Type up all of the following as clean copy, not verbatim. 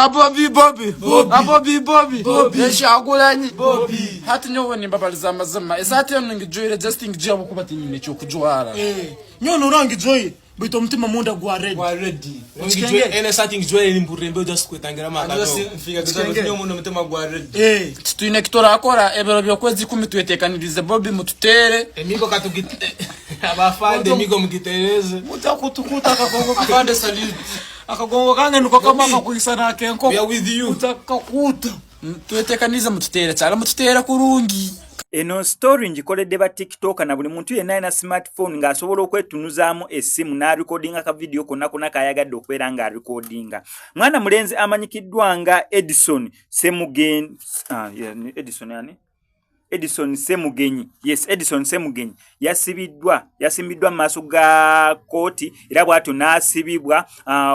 Abobi Bobi, Abobi Bobi, ekyagulanyi. Hati nyowe nimbabaliza amazima, esaati enu ngijwaire just ngijwaire habwokuba tinyine ekyokujwara. Nyowe norora ngijwaire, baitu omutima munda gwa ready. Gwa ready. Ekikenge. Ene saati ngijwaire nimpurira embeho just kwetangira amaka. Ekikenge. Omutima gwa ready. Titwine ekiturakora, ebiro by'okwezi 10 twetekanirize Bobi mututeere. Emigo katugite abafande emigo mugitereze. Mutakutukuta akagongo. Afande salute. Akagongo kange niko kamwe akakwisa n'akenkoko. We are with you. Mutakakuta. Twetekanirize mututeere kyalo mututeere kurungi. Eno story ngikoledde ba TikToker na buli muntu yenna alina smartphone ng'asobola okwetunuzaamu essimu n'arekodinga ka vidiyo konna konna k'ayagadde okubeera ng'arekodinga. Mwana mulenzi amanyikiddwa nga Edison Semugen, ah, yeah, ni Edison ani? Edison Semugenyi. Yes, Edison Semugenyi yasibiddwa, yasimbiddwa mu maaso ga kkooti era bw'atyo n'asibibwa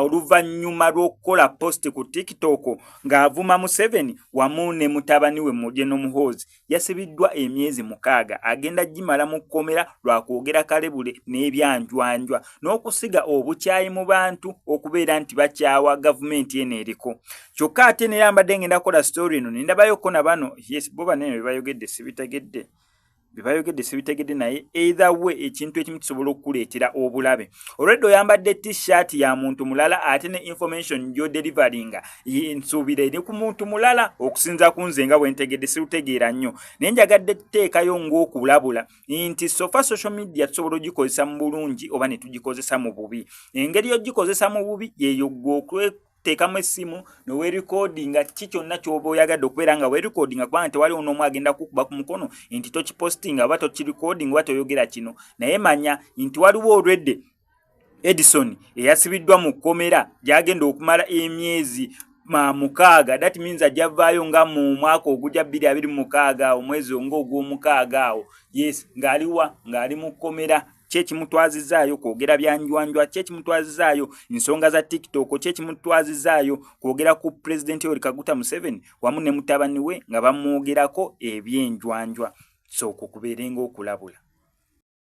oluvannyuma lw'okukola post ku TikTok ng'avuma Museveni wamu ne mutabani we General Muhoozi. Yasibiddwa emyezi 6, agenda gimala mu kkomera lwa kwogera kalebule n'ebyanjwanjwa n'okusiga obukyayi mu bantu okubeera nti bakyawa gavumenti eno eriko. Kyokka ate naye mbadde ngenda kukola story eno ne ndabayoko na bano, yes, bo banene bye bayogedde sibitegedde. Bye bayogedde sibitegedde, naye either way ekintu ekimu kisobola okukuleetera obulabe. Olwedde oyambadde t-shirt ya muntu mulala ate ne information gy'odeliveringa nsuubira eri ku muntu mulala okusinza ku nze nga bwe ntegedde sirutegeera nnyo. Naye njagadde tuteekayo ng'okulabula nti sofa social media tusobola ogikozesa mu bulungi oba ne tugikozesa mu bubi. Engeri y'ogikozesa mu bubi yeeyo ggwe okweteekamu essimu ne weerekodinga ki kyonna ky'oba oyagadde okubeera nga weerekodinga, kubanga tewaliwo n'omu agenda kukuba ku mukono nti tokipostinga oba tokirekodinga oba toyogera kino. Naye manya nti waliwo olwedde Edison eyasibiddwa mu kkomera gy'agenda okumala emyezi 6, that means ajja vaayo nga mu mwaka ogujja 2026 omwezi ng'ogw'omukaaga awo. Yes, ng'aliwa ng'ali mu kkomera. Ki ekimutwazizaayo kwogera byanjwanjwa? Ki ekimutwazizaayo nsonga za TikTok? Ki ekimutwazizaayo kwogera ku Pulezidenti Yoweri Kaguta Museveni wamu ne mutabani we nga bamwogerako ebyenjwanjwa? So okwo kubeere ng'okulabula.